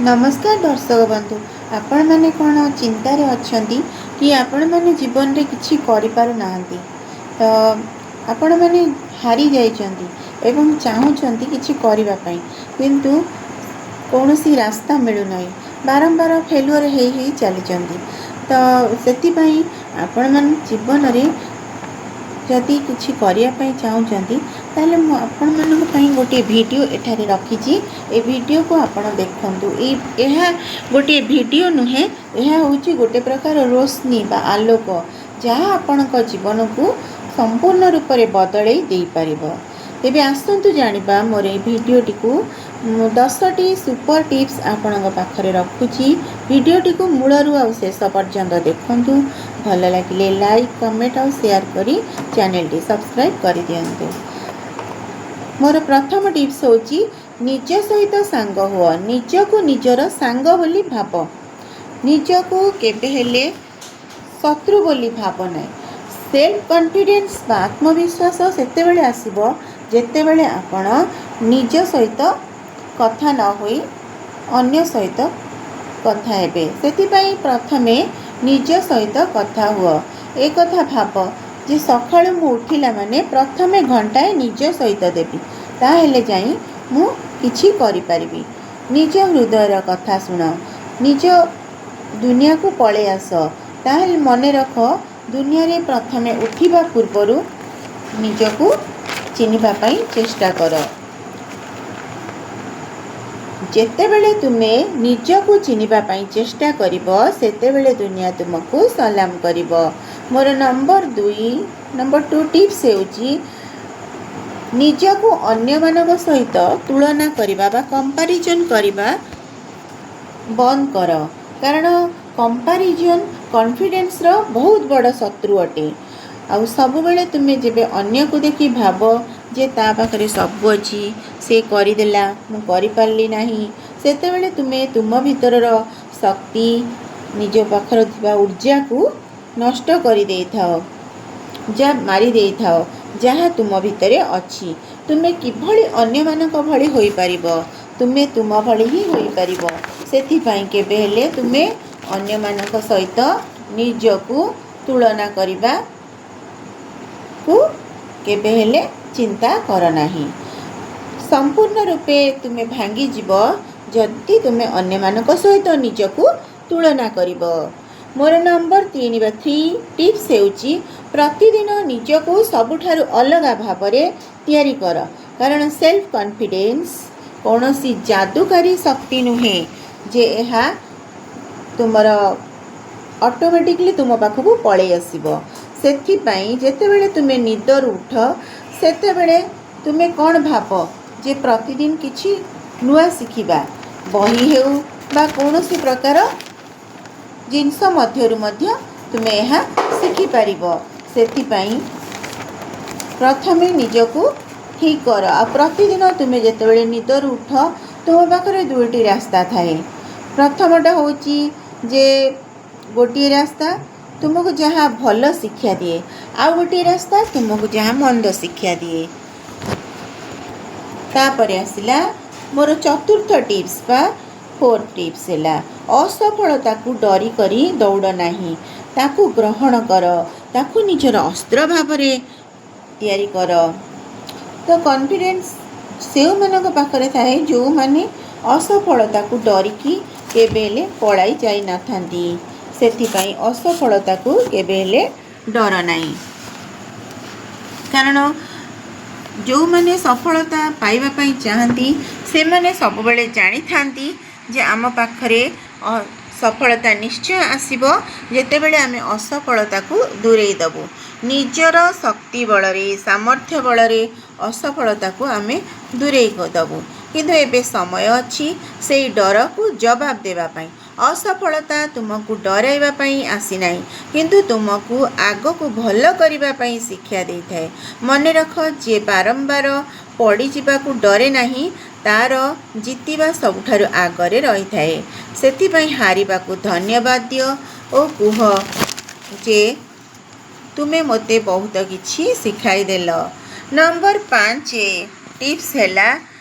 ନମସ୍କାର ଦର୍ଶକ ବନ୍ଧୁ, ଆପଣମାନେ କ'ଣ ଚିନ୍ତାରେ ଅଛନ୍ତି କି ଆପଣମାନେ ଜୀବନରେ କିଛି କରିପାରୁନାହାନ୍ତି? ତ ଆପଣମାନେ ହାରି ଯାଇଛନ୍ତି ଏବଂ ଚାହୁଁଛନ୍ତି କିଛି କରିବା ପାଇଁ, କିନ୍ତୁ କୌଣସି ରାସ୍ତା ମିଳୁନାହିଁ, ବାରମ୍ବାର ଫେଲୁଅର୍ ହେଇ ହେଇ ଚାଲିଛନ୍ତି। ତ ସେଥିପାଇଁ ଆପଣମାନେ ଜୀବନରେ ଯଦି କିଛି କରିବା ପାଇଁ ଚାହୁଁଛନ୍ତି, ତାହେଲେ ମୁଁ ଆପଣମାନଙ୍କ ପାଇଁ ଗୋଟିଏ ଭିଡ଼ିଓ ଏଠାରେ ରଖିଛି। ଏ ଭିଡ଼ିଓକୁ ଆପଣ ଦେଖନ୍ତୁ। ଏହା ଗୋଟିଏ ଭିଡ଼ିଓ ନୁହେଁ, ଏହା ହେଉଛି ଗୋଟେ ପ୍ରକାର ରୋଶନୀ ବା ଆଲୋକ, ଯାହା ଆପଣଙ୍କ ଜୀବନକୁ ସମ୍ପୂର୍ଣ୍ଣ ରୂପରେ ବଦଳେଇ ଦେଇପାରିବ। ତେବେ ଆସନ୍ତୁ ଜାଣିବା ମୋର ଏଇ ଭିଡ଼ିଓଟିକୁ। ମୁଁ 10ଟି ସୁପର ଟିପ୍ସ ଆପଣଙ୍କ ପାଖରେ ରଖୁଛି। ଭିଡ଼ିଓଟିକୁ ମୂଳରୁ ଆଉ ଶେଷ ପର୍ଯ୍ୟନ୍ତ ଦେଖନ୍ତୁ। ଭଲ ଲାଗିଲେ ଲାଇକ୍, କମେଣ୍ଟ ଆଉ ସେୟାର କରି ଚ୍ୟାନେଲଟି ସବସ୍କ୍ରାଇବ୍ କରିଦିଅନ୍ତୁ। ମୋର ପ୍ରଥମ ଟିପ୍ସ ହେଉଛି, ନିଜ ସହିତ ସାଙ୍ଗ ହୁଅ। ନିଜକୁ ନିଜର ସାଙ୍ଗ ବୋଲି ଭାବ, ନିଜକୁ କେବେ ହେଲେ ଶତ୍ରୁ ବୋଲି ଭାବ ନାହିଁ। ସେଲ୍ଫ କନଫିଡେନ୍ସ ବା ଆତ୍ମବିଶ୍ୱାସ ସେତେବେଳେ ଆସିବ, ଯେତେବେଳେ ଆପଣ ନିଜ ସହିତ କଥା ନ ହୋଇ ଅନ୍ୟ ସହିତ କଥା ହେବେ। ସେଥିପାଇଁ ପ୍ରଥମେ ନିଜ ସହିତ କଥା ହୁଅ। ଏ କଥା ଭାବ ଯେ ସକାଳୁ ମୁଁ ଉଠିଲା ମାନେ ପ୍ରଥମେ ଘଣ୍ଟାଏ ନିଜ ସହିତ ଦେବି, ତାହେଲେ ଯାଇ ମୁଁ କିଛି କରିପାରିବି। ନିଜ ହୃଦୟର କଥା ଶୁଣ, ନିଜ ଦୁନିଆକୁ ପଳେଇ ଆସ। ତାହେଲେ ମନେ ରଖ, ଦୁନିଆରେ ପ୍ରଥମେ ଉଠିବା ପୂର୍ବରୁ ନିଜକୁ ଚିହ୍ନିବା ପାଇଁ ଚେଷ୍ଟା କର। ଯେତେବେଳେ ତୁମେ ନିଜକୁ ଚିହ୍ନିବା ପାଇଁ ଚେଷ୍ଟା କରିବ, ସେତେବେଳେ ଦୁନିଆ ତୁମକୁ ସଲାମ କରିବ। ମୋର ନମ୍ବର 2, ନମ୍ବର 2 ଟିପ୍ସ ହେଉଛି, ନିଜକୁ ଅନ୍ୟମାନଙ୍କ ସହିତ ତୁଳନା କରିବା ବା କମ୍ପାରିଜନ୍ କରିବା ବନ୍ଦ କର। କାରଣ କମ୍ପାରିଜନ୍ କନଫିଡେନ୍ସର ବହୁତ ବଡ଼ ଶତ୍ରୁ ଅଟେ। ଆଉ ସବୁବେଳେ ତୁମେ ଯେବେ ଅନ୍ୟକୁ ଦେଖି ଭାବ ଯେ ତା ପାଖରେ ସବୁ ଅଛି, ସେ କରିଦେଲା, ମୁଁ କରିପାରିଲି ନାହିଁ, ସେତେବେଳେ ତୁମେ ତୁମ ଭିତରର ଶକ୍ତି, ନିଜ ପାଖରେ ଥିବା ଉର୍ଜାକୁ ନଷ୍ଟ କରିଦେଇଥାଅ, ଯାହା ମାରି ଦେଇଥାଅ ଯାହା ତୁମ ଭିତରେ ଅଛି। ତୁମେ କିଭଳି ଅନ୍ୟମାନଙ୍କ ଭଳି ହୋଇପାରିବ? ତୁମେ ତୁମ ଭଳି ହିଁ ହୋଇପାରିବ। ସେଥିପାଇଁ କେବେ ହେଲେ ତୁମେ ଅନ୍ୟମାନଙ୍କ ସହିତ ନିଜକୁ ତୁଳନା କରିବାକୁ କେବେ ହେଲେ ଚିନ୍ତା କର ନାହିଁ। ସମ୍ପୂର୍ଣ୍ଣ ରୂପେ ତୁମେ ଭାଙ୍ଗିଯିବ, ଯଦି ତୁମେ ଅନ୍ୟମାନଙ୍କ ସହିତ ନିଜକୁ ତୁଳନା କରିବ। ମୋର ନମ୍ବର 3 ବା 3 ଟିପ୍ସ ହେଉଛି, ପ୍ରତିଦିନ ନିଜକୁ ସବୁଠାରୁ ଅଲଗା ଭାବରେ ତିଆରି କର। କାରଣ ସେଲ୍ଫ କନଫିଡେନ୍ସ କୌଣସି ଯାଦୁକାରୀ ଶକ୍ତି ନୁହେଁ ଯେ ଏହା ତୁମର ଅଟୋମେଟିକଲି ତୁମ ପାଖକୁ ପଳେଇ ଆସିବ। ସେଥିପାଇଁ ଯେତେବେଳେ ତୁମେ ନିଦରୁ ଉଠ, ସେତେବେଳେ ତୁମେ କ'ଣ ଭାବ ଯେ ପ୍ରତିଦିନ କିଛି ନୂଆ ଶିଖିବା, ବହି ହେଉ ବା କୌଣସି ପ୍ରକାର ଜିନିଷ ମଧ୍ୟରୁ ମଧ୍ୟ ତୁମେ ଏହା ଶିଖିପାରିବ। ସେଥିପାଇଁ ପ୍ରଥମେ ନିଜକୁ ଠିକ୍ କର। ଆଉ ପ୍ରତିଦିନ ତୁମେ ଯେତେବେଳେ ନିଦରୁ ଉଠ, ତୁମ ପାଖରେ ଦୁଇଟି ରାସ୍ତା ଥାଏ। ପ୍ରଥମଟା ହେଉଛି ଯେ ଗୋଟିଏ ରାସ୍ତା ତୁମକୁ ଯାହା ଭଲ ଶିକ୍ଷା ଦିଏ, ଆଉ ଗୋଟିଏ ରାସ୍ତା ତୁମକୁ ଯାହା ମନ୍ଦ ଶିକ୍ଷା ଦିଏ। ତାପରେ ଆସିଲା ମୋର ଚତୁର୍ଥ ଟିପ୍ସ ବା ଫୋର୍ଥ ଟିପ୍ସ ହେଲା, ଅସଫଳତାକୁ ଡରି କରି ଦୌଡ଼ ନାହିଁ, ତାକୁ ଗ୍ରହଣ କର, ତାକୁ ନିଜର ଅସ୍ତ୍ର ଭାବରେ ତିଆରି କର। ତ କନଫିଡେନ୍ସ ଯେଉଁମାନଙ୍କ ପାଖରେ ଥାଏ, ଯେଉଁମାନେ ଅସଫଳତାକୁ ଡରିକି କେବେ ହେଲେ ପଳାଇ ଯାଇନଥାନ୍ତି। ସେଥିପାଇଁ ଅସଫଳତାକୁ କେବେ ହେଲେ ଡର ନାହିଁ। କାରଣ ଯେଉଁମାନେ ସଫଳତା ପାଇବା ପାଇଁ ଚାହାନ୍ତି, ସେମାନେ ସବୁବେଳେ ଜାଣିଥାନ୍ତି ଯେ ଆମ ପାଖରେ ସଫଳତା ନିଶ୍ଚୟ ଆସିବ, ଯେତେବେଳେ ଆମେ ଅସଫଳତାକୁ ଦୂରେଇ ଦେବୁ। ନିଜର ଶକ୍ତି ବଳରେ, ସାମର୍ଥ୍ୟ ବଳରେ ଅସଫଳତାକୁ ଆମେ ଦୂରେଇ ଦେବୁ। କିନ୍ତୁ ଏବେ ସମୟ ଅଛି ସେଇ ଡରକୁ ଜବାବ ଦେବା ପାଇଁ। ଅସଫଳତା ତୁମକୁ ଡରାଇବା ପାଇଁ ଆସିନାହିଁ, କିନ୍ତୁ ତୁମକୁ ଆଗକୁ ଭଲ କରିବା ପାଇଁ ଶିକ୍ଷା ଦେଇଥାଏ। ମନେ ରଖ, ଯିଏ ବାରମ୍ବାର ପଡ଼ିଯିବାକୁ ଡରେ ନାହିଁ, ତା'ର ଜିତିବା ସବୁଠାରୁ ଆଗରେ ରହିଥାଏ। ସେଥିପାଇଁ ହାରିବାକୁ ଧନ୍ୟବାଦ ଦିଅ ଓ କୁହ ଯେ ତୁମେ ମୋତେ ବହୁତ କିଛି ଶିଖାଇଦେଲ। ନମ୍ବର 5 ଟିପ୍ସ ହେଲା,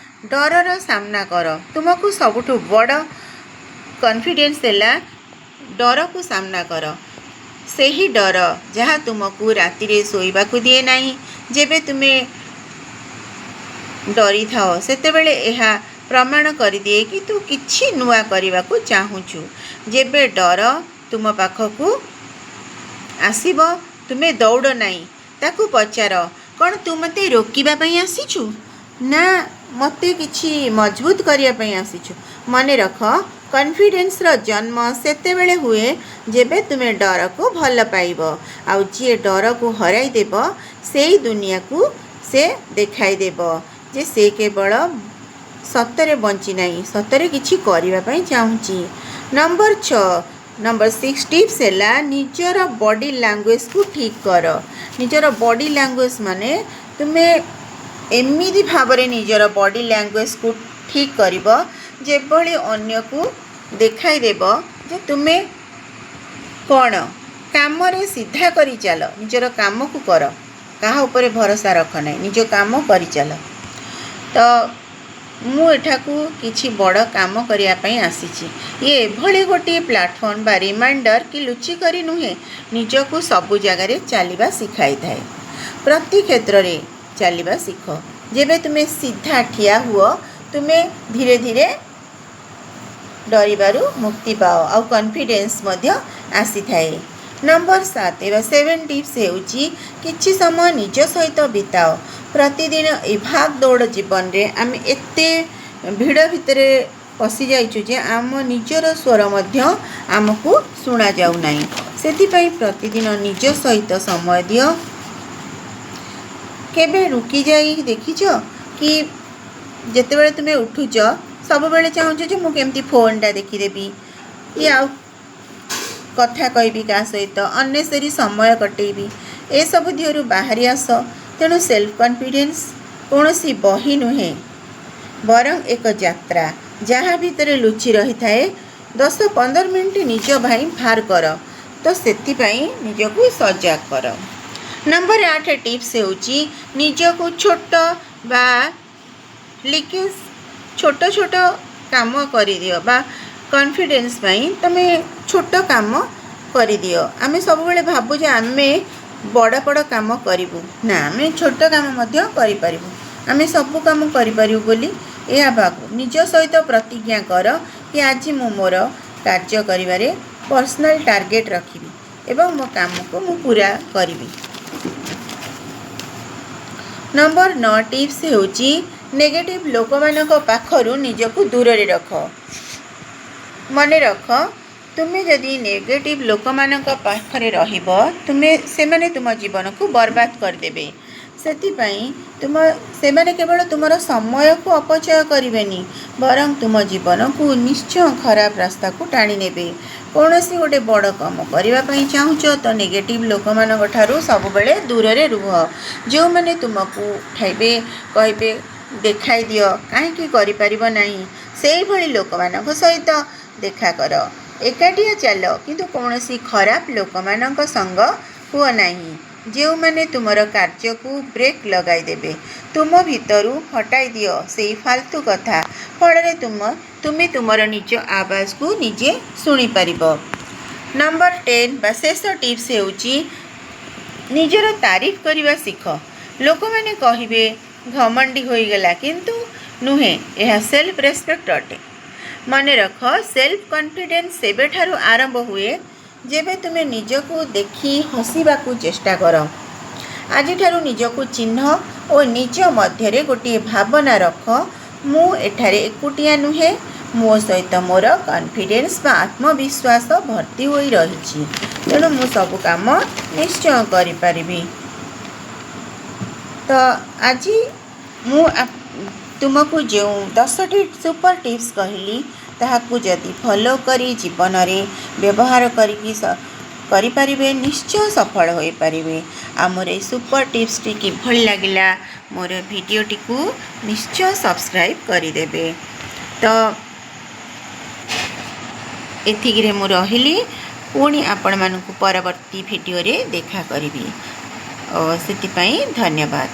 ଡରର ସାମ୍ନା କର। ତୁମକୁ ସବୁଠୁ ବଡ଼ କନଫିଡେନ୍ସ ହେଲା ଡରକୁ ସାମ୍ନା କର। ସେହି ଡର ଯାହା ତୁମକୁ ରାତିରେ ଶୋଇବାକୁ ଦିଏ ନାହିଁ। ଯେବେ ତୁମେ ଡରିଥାଅ, ସେତେବେଳେ ଏହା ପ୍ରମାଣ କରିଦିଏ କି ତୁ କିଛି ନୂଆ କରିବାକୁ ଚାହୁଁଛୁ। ଯେବେ ଡର ତୁମ ପାଖକୁ ଆସିବ, ତୁମେ ଦୌଡ଼ ନାହିଁ। ତାକୁ ପଚାର, କ'ଣ ତୁ ମୋତେ ରୋକିବା ପାଇଁ ଆସିଛୁ ନା ମୋତେ କିଛି ମଜବୁତ କରିବା ପାଇଁ ଆସିଛୁ? ମନେ ରଖ, କନଫିଡେନ୍ସର ଜନ୍ମ ସେତେବେଳେ ହୁଏ ଯେବେ ତୁମେ ଡରକୁ ଭଲ ପାଇବ। ଆଉ ଯିଏ ଡରକୁ ହରାଇଦେବ, ସେଇ ଦୁନିଆକୁ ସେ ଦେଖାଇଦେବ ଯେ ସେ କେବଳ ସତରେ ବଞ୍ଚି ନାହିଁ, ସତରେ କିଛି କରିବା ପାଇଁ ଚାହୁଁଛି। ନମ୍ବର 6, ନମ୍ବର 6 ଟିପ୍ସ ହେଲା ନିଜର ବଡି ଲାଙ୍ଗୁଏଜକୁ ଠିକ୍ କର। ନିଜର ବଡି ଲାଙ୍ଗୁଏଜ ମାନେ ତୁମେ ଏମିତି ଭାବରେ ନିଜର ବଡି ଲାଙ୍ଗୁଏଜକୁ ଠିକ୍ କରିବ ଯେଭଳି ଅନ୍ୟକୁ ଦେଖାଇଦେବ ଯେ ତୁମେ କ'ଣ। କାମରେ ସିଧା କରି ଚାଲ, ନିଜର କାମକୁ କର, କାହା ଉପରେ ଭରସା ରଖ ନାହିଁ, ନିଜ କାମ କରିଚାଲ। ତ ମୁଁ ଏଠାକୁ କିଛି ବଡ଼ କାମ କରିବା ପାଇଁ ଆସିଛି। ଇଏ ଏଭଳି ଗୋଟିଏ ପ୍ଲାଟଫର୍ମ ବା ରିମାଇଣ୍ଡର କି ଲୁଚି କରି ନୁହେଁ, ନିଜକୁ ସବୁ ଜାଗାରେ ଚାଲିବା ଶିଖାଇଥାଏ। ପ୍ରତି କ୍ଷେତ୍ରରେ ଚାଲିବା ଶିଖ। ଯେବେ ତୁମେ ସିଧା ଠିଆ ହୁଅ, ତୁମେ ଧୀରେ ଧୀରେ ଡରିବାରୁ ମୁକ୍ତି ପାଅ ଆଉ କନଫିଡେନ୍ସ ମଧ୍ୟ ଆସିଥାଏ। ନମ୍ବର 7 ବା 7 ଟିପ୍ସ ହେଉଛି କିଛି ସମୟ ନିଜ ସହିତ ବିତାଅ। ପ୍ରତିଦିନ ଏ ଭାଗ ଦୌଡ଼ ଜୀବନରେ ଆମେ ଏତେ ଭିଡ଼ ଭିତରେ ପଶିଯାଇଛୁ ଯେ ଆମ ନିଜର ସ୍ୱର ମଧ୍ୟ ଆମକୁ ଶୁଣାଯାଉନାହିଁ। ସେଥିପାଇଁ ପ୍ରତିଦିନ ନିଜ ସହିତ ସମୟ ଦିଅ। କେବେ ରୁକି ଯାଇ ଦେଖିଛ କି ଯେତେବେଳେ ତୁମେ ଉଠୁଛ, ସବୁବେଳେ ଚାହୁଁଛ ଯେ ମୁଁ କେମିତି ଫୋନ୍ଟା ଦେଖିଦେବି କି ଆଉ କଥା କହିବି କାହା ସହିତ, ଅନ୍ନେସେରୀ ସମୟ କଟେଇବି। ଏସବୁ ଦିହରୁ ବାହାରି ଆସ। ତେଣୁ ସେଲ୍ଫ କନଫିଡେନ୍ସ କୌଣସି ବହି ନୁହେଁ, ବରଂ ଏକ ଯାତ୍ରା ଯାହା ଭିତରେ ଲୁଚି ରହିଥାଏ। 10-15 ମିନିଟ୍ ନିଜ ପାଇଁ ବାହାର କର। ତ ସେଥିପାଇଁ ନିଜକୁ ସଜାଗ କର। ନମ୍ବର 8 ଟିପ୍ସ ହେଉଛି ନିଜକୁ ଛୋଟ ବା ଲିକେଜ ଛୋଟ ଛୋଟ କାମ କରିଦିଅ ବା କନଫିଡେନ୍ସ ପାଇଁ ତୁମେ ଛୋଟ କାମ କରିଦିଅ। ଆମେ ସବୁବେଳେ ଭାବୁ ଯେ ଆମେ ବଡ଼ ବଡ଼ କାମ କରିବୁ। ନା, ଆମେ ଛୋଟ କାମ ମଧ୍ୟ କରିପାରିବୁ। ଆମେ ସବୁ କାମ କରିପାରିବୁ ବୋଲି ଏହା ଭାବୁ। ନିଜ ସହିତ ପ୍ରତିଜ୍ଞା କର କି ଆଜି ମୁଁ ମୋର କାର୍ଯ୍ୟ କରିବାରେ ପର୍ସନାଲ୍ ଟାର୍ଗେଟ୍ ରଖିବି ଏବଂ ମୋ କାମକୁ ମୁଁ ପୁରା କରିବି। ନମ୍ବର 9 ଟିପ୍ସ ହେଉଛି ନେଗେଟିଭ୍ ଲୋକମାନଙ୍କ ପାଖରୁ ନିଜକୁ ଦୂରରେ ରଖ। ମନେ ରଖ, ତୁମେ ଯଦି ନେଗେଟିଭ୍ ଲୋକମାନଙ୍କ ପାଖରେ ରହିବ, ସେମାନେ ତୁମ ଜୀବନକୁ ବର୍ବାଦ କରିଦେବେ। ସେଥିପାଇଁ ସେମାନେ କେବଳ ତୁମର ସମୟକୁ ଅପଚୟ କରିବେନି, ବରଂ ତୁମ ଜୀବନକୁ ନିଶ୍ଚୟ ଖରାପ ରାସ୍ତାକୁ ଟାଣି ନେବେ। କୌଣସି ଗୋଟେ ବଡ଼ କାମ କରିବା ପାଇଁ ଚାହୁଁଛ ତ ନେଗେଟିଭ୍ ଲୋକମାନଙ୍କ ଠାରୁ ସବୁବେଳେ ଦୂରରେ ରୁହ। ଯେଉଁମାନେ ତୁମକୁ ଉଠାଇବେ, କହିବେ ଦେଖାଇ ଦିଅ, କାହିଁକି କରିପାରିବ ନାହିଁ, ସେଇଭଳି ଲୋକମାନଙ୍କ ସହିତ ଦେଖା କର। ଏକାଟିଆ ଚାଲ, କିନ୍ତୁ କୌଣସି ଖରାପ ଲୋକମାନଙ୍କ ସଙ୍ଗ ହୁଅ ନାହିଁ ଯେଉଁମାନେ ତୁମର କାର୍ଯ୍ୟକୁ ବ୍ରେକ୍ ଲଗାଇଦେବେ। ତୁମ ଭିତରୁ ହଟାଇ ଦିଅ ସେଇ ଫାଲତୁ କଥା, ଫଳରେ ତୁମେ ତୁମର ନିଜ ଆବାଜକୁ ନିଜେ ଶୁଣିପାରିବ। ନମ୍ବର 10 ବା ଶେଷ ଟିପ୍ସ ହେଉଛି ନିଜର ତାରିଫ କରିବା ଶିଖ। ଲୋକମାନେ କହିବେ ଘମଣ୍ଡି ହୋଇଗଲା, କିନ୍ତୁ ନୁହେଁ, ଏହା ସେଲ୍ଫ ରେସ୍ପେକ୍ଟ ଅଟେ। ମନେ ରଖ, ସେଲ୍ଫ କନଫିଡେନ୍ସ ସେବେଠାରୁ ଆରମ୍ଭ ହୁଏ ଯେବେ ତୁମେ ନିଜକୁ ଦେଖି ହସିବାକୁ ଚେଷ୍ଟା କର। ଆଜିଠାରୁ ନିଜକୁ ଚିହ୍ନ ଓ ନିଜ ମଧ୍ୟରେ ଗୋଟିଏ ଭାବନା ରଖ, ମୁଁ ଏଠାରେ ଏକୁଟିଆ ନୁହେଁ, ମୋ ସହିତ ମୋର କନଫିଡେନ୍ସ ବା ଆତ୍ମବିଶ୍ୱାସ ଭର୍ତ୍ତି ହୋଇ ରହିଛି, ତେଣୁ ମୁଁ ସବୁ କାମ ନିଶ୍ଚୟ କରିପାରିବି। ତ ଆଜି ମୁଁ ତୁମକୁ ଯେଉଁ 10ଟି ସୁପର ଟିପ୍ସ କହିଲି, ତାହାକୁ ଯଦି ଫଲୋ କରି ଜୀବନରେ ବ୍ୟବହାର କରିକି କରିପାରିବେ, ନିଶ୍ଚୟ ସଫଳ ହୋଇପାରିବେ। ଆମର ଏଇ ସୁପର ଟିପ୍ସଟି କିଭଳି ଲାଗିଲା, ମୋର ଭିଡ଼ିଓଟିକୁ ନିଶ୍ଚୟ ସବସ୍କ୍ରାଇବ୍ କରିଦେବେ। ତ ଏତିକିରେ ମୁଁ ରହିଲି। ପୁଣି ଆପଣମାନଙ୍କୁ ପରବର୍ତ୍ତୀ ଭିଡ଼ିଓରେ ଦେଖା କରିବି। ସେଥିପାଇଁ ଧନ୍ୟବାଦ।